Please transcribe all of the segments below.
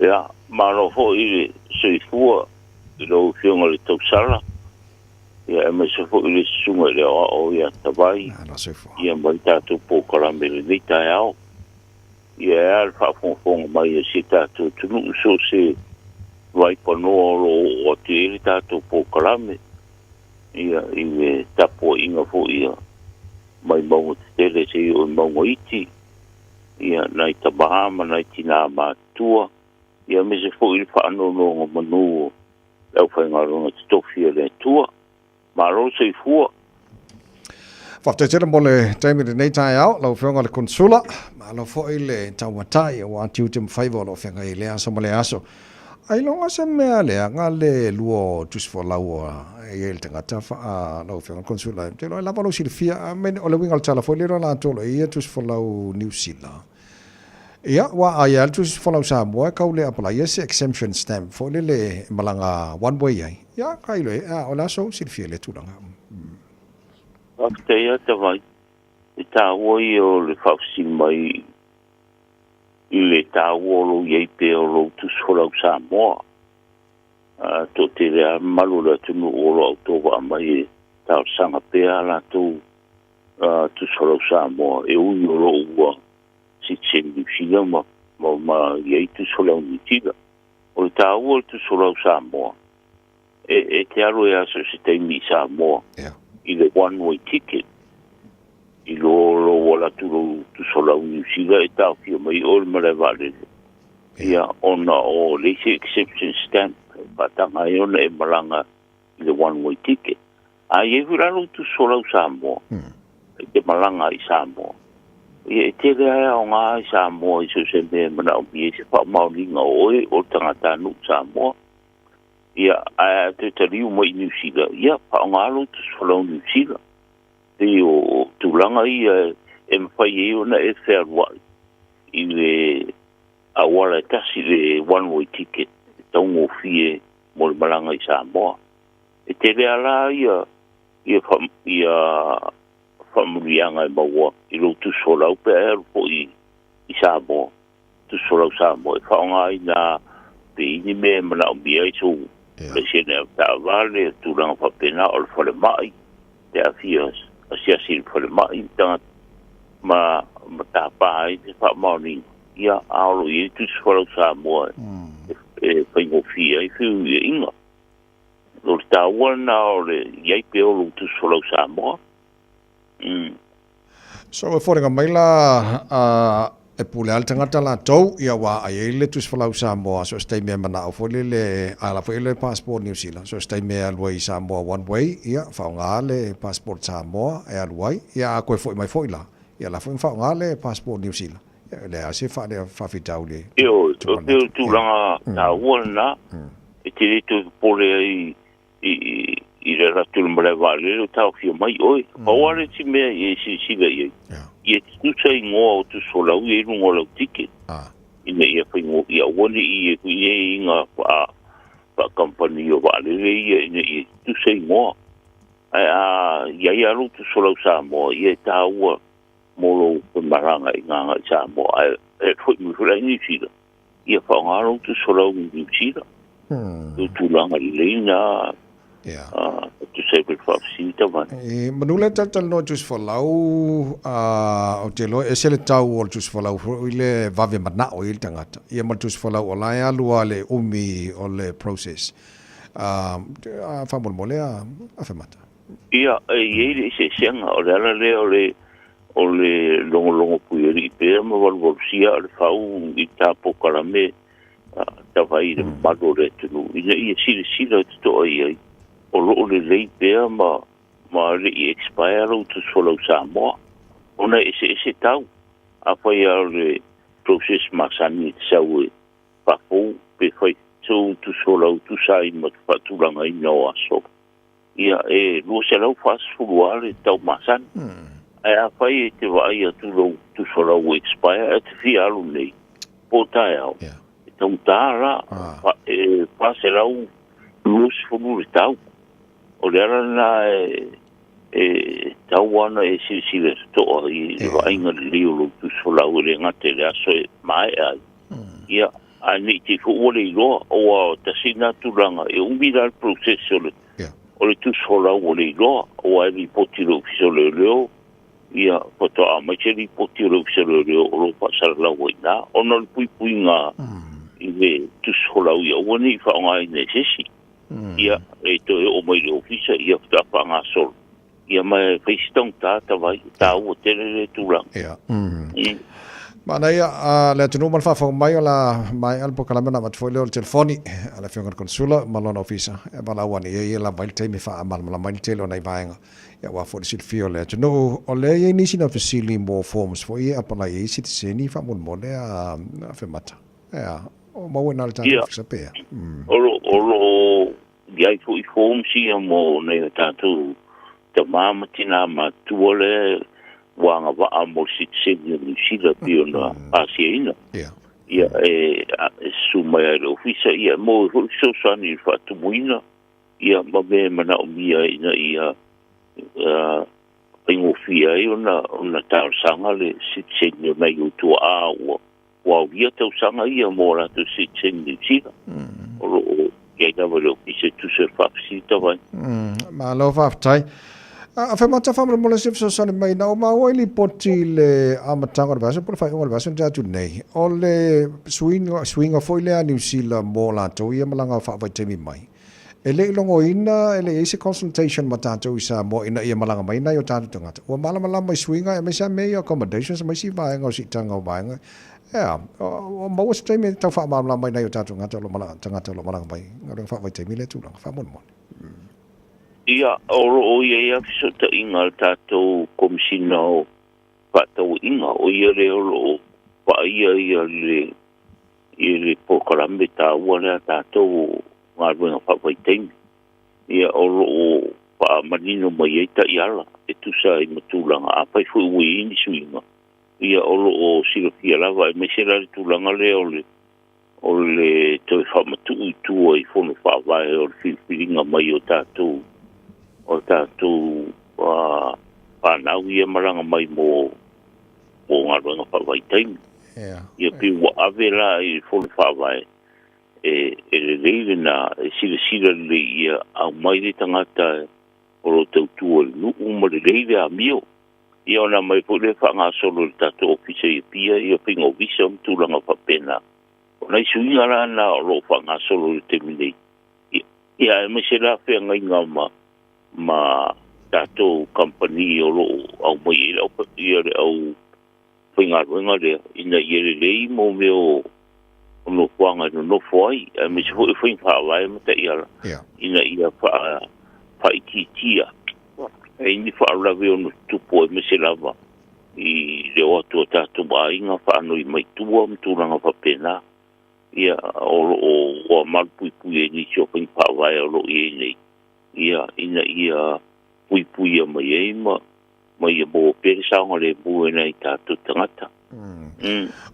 Ia, malo foi le soifua i lau Afioga i le Tausala, ia aemaise foi le Susuga i le Aoao ia Tavai, Malo soifua. ia ma le tatou polokalame i lenei taeao. Ia e a le faafogafoga mai a si tatou atunuu so o se vaipanoa o lo o oo atu i ai le tatou polokalame, ia i le tapuaiga foi a mai mauga tetele seia oo i mauga iti, ia nai tama ma nai tinā matutua, ia aemaise foi le faanonogamanu o le aufaigaluega totofi a le Atua. Malo le soifua. Faafetai tele mo le taimi i lenei taeao, lau Afioga i le Konesula. Malo foi le taumatai aua tiute ma faiva o lo o feagai i lea aso ma lea aso. Ailoga se mea leaga le lua o tusi folau e i ai le tagata lau Afioga i le Konesula. Ou te iloa e lava lou silafia, o le uiga o le tala foi lea latou o lo o i ai tusi folau Niu Sila. Ia, ua aia lava le tusi folau Samoa e kau le apalaia se exemption stamp foi lele e malaga one way ai. Ia, ka iloa e, a o le a sou silafia i lea tulaga? Faafetai lava Tavai, e taua ia o le faafesili mai i le taua o lou i ai pea o lou tusi folau Samoa. Toatele lava mamalu o le atunuu o lo o autovaa mai e talosaga pea a latou tusi folau Samoa e ui o lo o ua sitiseni Niu Sila ma i ai tusi folau Niu Sila. O le taua o le tusi folau Samoa, e te alu ai lava so o se taimi i Samoa i le one way ticket. I lo lou alu atu lou tusi folau Niu Sila e taofia mai oe le malae vaalele. Ia, ona o le isi exemption stamp e faataga ai ona e malaga i le one way ticket. A i ai foi la lou tusi folau Samoa, e te malaga i Samoa, ia e tele lava e aoga i Samoa i so o se mea e manaomia ai se faamaoniga o oe o le tagatanuu Samoa. Ia, ae a toe taliu mai i Niu Sila, ia, faaaoga lou tusi folau Niu Sila. Pei o tulaga ia e mafai ai ona e fealuai i le auala e tasi, le one way ticket, e taugofie mo le malaga i Samoa. E tele lava la ia ia faamanuiaga e maua i lou tusi folau pe a e alu foi i Samoa, tusi folau Samoa e faaaogaina pe i ai ni mea e manaomia ai sou laisene avetaavale, tulaga faapena, o le falemai, pe a fia asiasi i le falemai le tagata ma tapa ai se faamaoniga, ia, a o lo o i ai tusi folau Samoa e faigofie ai feuiaiga. O le taua lena o le i ai pea o lou tusi folau Samoa. So e foliga mai la e pule lava le tagata latou, ia aua a i ai le tusi folau Samoa so o se taimi e manao foi lele, a ala foi le passport Niu Sila, so o se taimi e alu ai i Samoa one way, ia faaaoga le passport Samoa e alu ai, ia a toe foi mai foi la, ia la foi ma faaaoga le passport Niu Sila. Ia e leai lava se faafitauli e Ioe, o le tulaga taua lena, e te le toe popole ai i le alu atu i le malae vaalele o taofia mai oe. Pau lava le isi mea e silasila i ai, ia tutusa igoa o tusi folau ia i luga o lau ticket, ina ia faigofie, ia aua ne i i ai iga faa-kamupani o vaalele ia ina ia tutusa igoa. Ae a i ai lava lou tusi folau Samoa, ia e taua mo lou malaga i gaga i Samoa, ae e foi mai foi la i Niu Sila, ia faaaoga lou tusi folau i Niu Sila. O tulaga lelei na tusa ai ma le faafesili Tavai. E manu le talatalanoa i tusi folau, ou te iloa e ese le tau o le tusi folau foi le vave manao i ai le tagata, ia ma le tusi folau o la e alu lava le umi o le process. Faamolemole a Afemata. Ia, e i ai le eseesega, o le ala lea o le o le logologo puialii pea ma valuvalusia o le fau i ta polokalame Tavai i le mamalu o le atunuu ina ia silasila totoa i ai o lo o lelei pea ma le i expire lou tusi folau Samoa, ona e eseese tau. Afai lava o le process masani e te sau e faafou pe fai sou tusi folau tusa ai ma te faatulagaina o aso, ia e 240 lava le tau masani. Ae afai e te vaai atu lou tusi folau ua expire ae te fia alu nei po o taeao, e taugata la, e 420 le tau. O le ala lena e tatau ana e silasila totoa i le vaaiga lelei o lou tusi folau e le gata i le aso e maea ai. Ia, A nei te fo ua le iloa o ua tasina tulaga e umi la le process o le o le tusi folau ua le iloa o ai lipoti le ofisa o leoleo ia faatoa mai se lipoti o le ofisa o leoleo o lo faasalalau ai na ona o le puipuiga i le tusi folau ia ua nei faaaogaina e se isi. Ia e toe oo mai i le ofisa ia faatoa faagasolo ia ma e fai si taugata tavai taua tele le tulaga. Ia. Manaia a le atunuu ma le faafofoga mai o la maea le polokalame ona avatu foi lea o le telefoni a le Afioga i le Konesula ma lona ofisa e valaau ane i ai e lava ai le taimi e faamalamalama ai le tele o nai vaega aua foi le silafia o le atunuu. O lea e i ai nisi na fesili mo forms foi e apalai ai sitiseni faamolemole a Afemata. Ea, o maua i ina i le tatou ofisa pe ea? O lo o i ai foi forms ia mo nai o tatou tamā ma tinā matutua lea ua agavaa mo le sitiseni o Niu Sila pei ona pasiaina. Ia e susu mai ai i le ofisa ia e maua ai foi le fesoasoani i le faatumuina ia ma mea e manaomia ina ia faigofie ai ona talosaga le sitiseni o nai ou tuaa ua aulia tausaga ia mo latou sitiseni Niu Sila. O lo o i ai lava i le ofisa e tusa i le faafesili tavai. Malo faafetai. Afemata faamolemole se fesoasoani mai na o maua i lipoti i le amataga o le vaiaso po o le faaiuga o le vaiaso na tea atu nei, o le suiga foi lea a Niu Sila mo latou ia malaga faavaitaimi mai. E le i logoina, e le i ai se consultation ma tatou i Samoa ina ia malaga mai nai o tatou tagata. Ua malamalama i suiga aemaise lava mea ia accommodations ma isi vaega o siitaga o vaega. Ea, ua maua se taimi e tau faamalamalama ai nai o tatou tagata o lo o malaga, tagata o lo o malaga mai i galuega faavaitaimi lea tulaga, faamolemole. Ia, o lo o i ai lava fesootaiga a le tatou Komesina o Faatauaiga, o ia lea o lo o vaaia ia le i le polokalame taua lea a tatou o galuega faavaitaimi. Ia, o lo o faamanino mai ai taiala e tusa ai ma tulaga, afai foi ua i ai ni suiga, ia o lo o silafia lava, aemaise la le tulaga lea o le o le toe faamatuu i tua i fono faavae o le filifiliga mai o tatou o tatou fanau ia malaga mai mo galuega faavaitaimi. Ia pei ua ave la i le fono faavae e lelei lena e silasila lelei ia aumai le tagata o lo o tautua i le nuu ma lelei le amio. Ia ona aumai foi lea faagasolo i le tatou ofisa i Apia ia faiga o visa ma tulaga faapena. O nai suiga la na o lo o faagasolo i le taimi nei. Ia aemaise la feagaiga ma tatou kamupani o lo o aumai ai le au faigaluega lea ina ia lelei mo mea o nofoaga e nonofo ai, aemaise foi o faiga faavae ma taiala ina ia faaitiitia ai ni faalavelave ono tutupu aemaise lava i le o atu o tatou aiga faanoi mai tua ma tulaga faapena. Ia o lo o ua malupuipuia i nisi o faiga faavae o lo o i ai nei, ia ina ia puipuia mai ai ma ia maua pea le saogalemu e nai tatou tagata.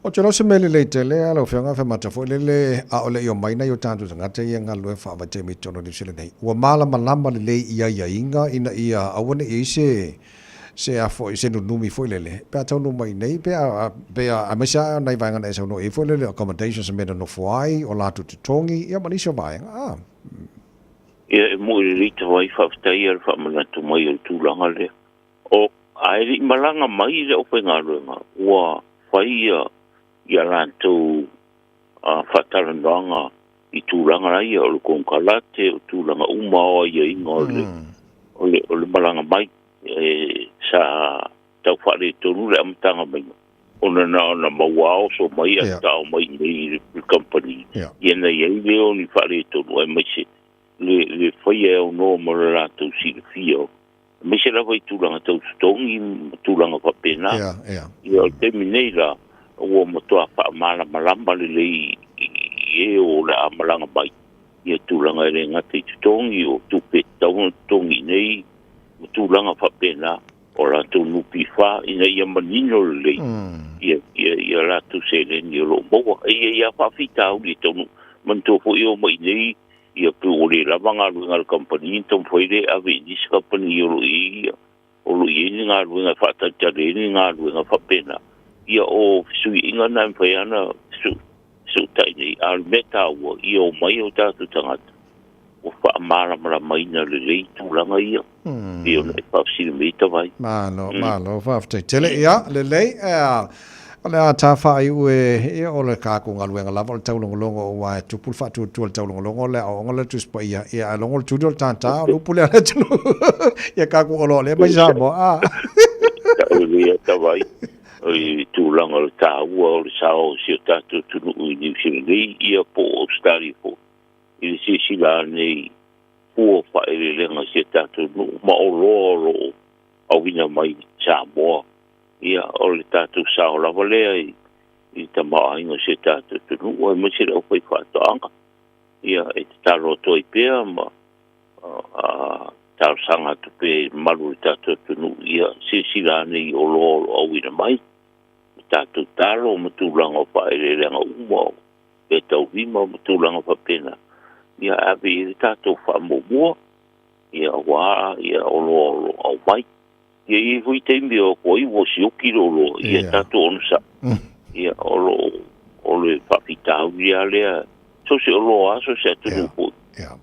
Ou te iloa o se mea lelei tele a lau Afioga Afemata foi lele a o le i omai nai o tatou tagata ia galulue faavaitaimi i totonu o Niu Sila nei, ua malamalama lelei i aiaiga ina ia aua ne i i ai se a foi se nunumi foi lele pe a taunuu mai nei pe a pe a aemaise lava nai vaega na e saunoa i ai foi lele o accommodations mea e nonofo ai, o latou totogi ia ma nisi o vaega. A. Ia e moe lelei tawai faafetai ia le faamanatu mai o le tulaga lea. O ae le i malaga mai le aufaigaluega ua fai ia latou faatalanoaga i tulaga la ia o le konekarate, o tulaga uma o aiaiga o le malaga mai. E sa tau faaletonu le amataga maiga ona na ona maua oso mai ae tao mai i nei i le kamupani. Ia na i ai lea o ni faaletonu aemaise le faia e aunoa ma le latou silafia aemaise lava i tulaga tau totogi ma tulaga faapena. Ia o le taimi nei la ua matua faamalamalama lelei i e o le a malaga mai ia tulaga e le gata i totogi o tupe e tatau ona totogi nei ma tulaga faapena o latou NPF ina ia manino lelei ia latou seleni o lo o maua. E i ai lava faafitauli e taunuu manatua foi e omai nei ia pe ua le lava galuega a le kamupani na taumafai lea e ave i nisi kamupani o lo o i ai ni galuega e faatalitali ai ni galuega faapena. Ia o fesuiaiga na e mafai lava ona fesootai nei, a o le mea taua ia o mai o tatou tagata ua faamalamalamaina lelei tulaga ia pei ona e faafesili mai Tavai. Malo, malo, faafetai tele. Ia, lelei, o le a tafaaiu e, ia, o le tatou galuega lava o le taulogologo aua e tupu le faatuatua i le taulogologo le aoaoga lea Tusi Paia, ia ae logo le tuli o le tātā o le upu lea a le atunuu. Ia tatou oloa lea mai Samoa. Ah. Ta'u lelei a Tavai o le tulaga o le taua o le sao o si o tatou atunuu i Niu Sila nei ia po o Ausetalia foi i le silasila ane i fua o faaeleeleaga a si o tatou nuu ma oloa o lo o auina mai Samoa. Ia o le tatou sao lava lea i le tamaoaiga o si o tatou atunuu aemaise le aufaifaatoaga. Ia e tatalo atu ai pea ma talosaga atu pea i le mamalu o le tatou atunuu, ia silasila ane i oloa o lo o auina mai, ma tatou talo ma tulaga o faaeleeleaga uma o meataulima ma tulaga faapena, ia ave i ai le tatou faamuamua, ia aua ia oloa o lo o aumai. Ia e i ai foi taimi e o atu ai ua sioki le oloa, ia tatou onosai. Ia o lo o le faafitauli lava lea, so o se oloa lava, so o se atunuu foi,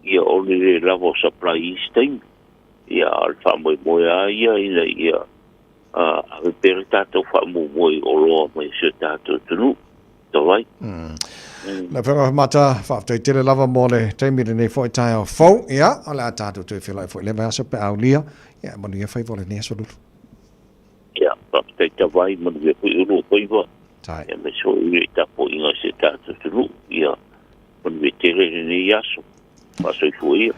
ia o le le lava o supply i isi taimi. Ia a o le faamoemoe lava ia ina ia ave pea le tatou faamuamua i oloa mai si o tatou atunuu. Tavai. Lau Afioga Mata, faafetai tele lava mo le taimi lenei foi taeao fou. Ia, o le a tatou toe feiloai foi i le vaiaso pe a aulia. Ia, manuia faiva o lenei aso Lulu. Ia, faafetai Tavai, manuia foi oulua faiva. Ia, aemaise foi le tapuaiga a si o tatou atunuu. Ia, manuia tele lenei aso. Faasoifua ia.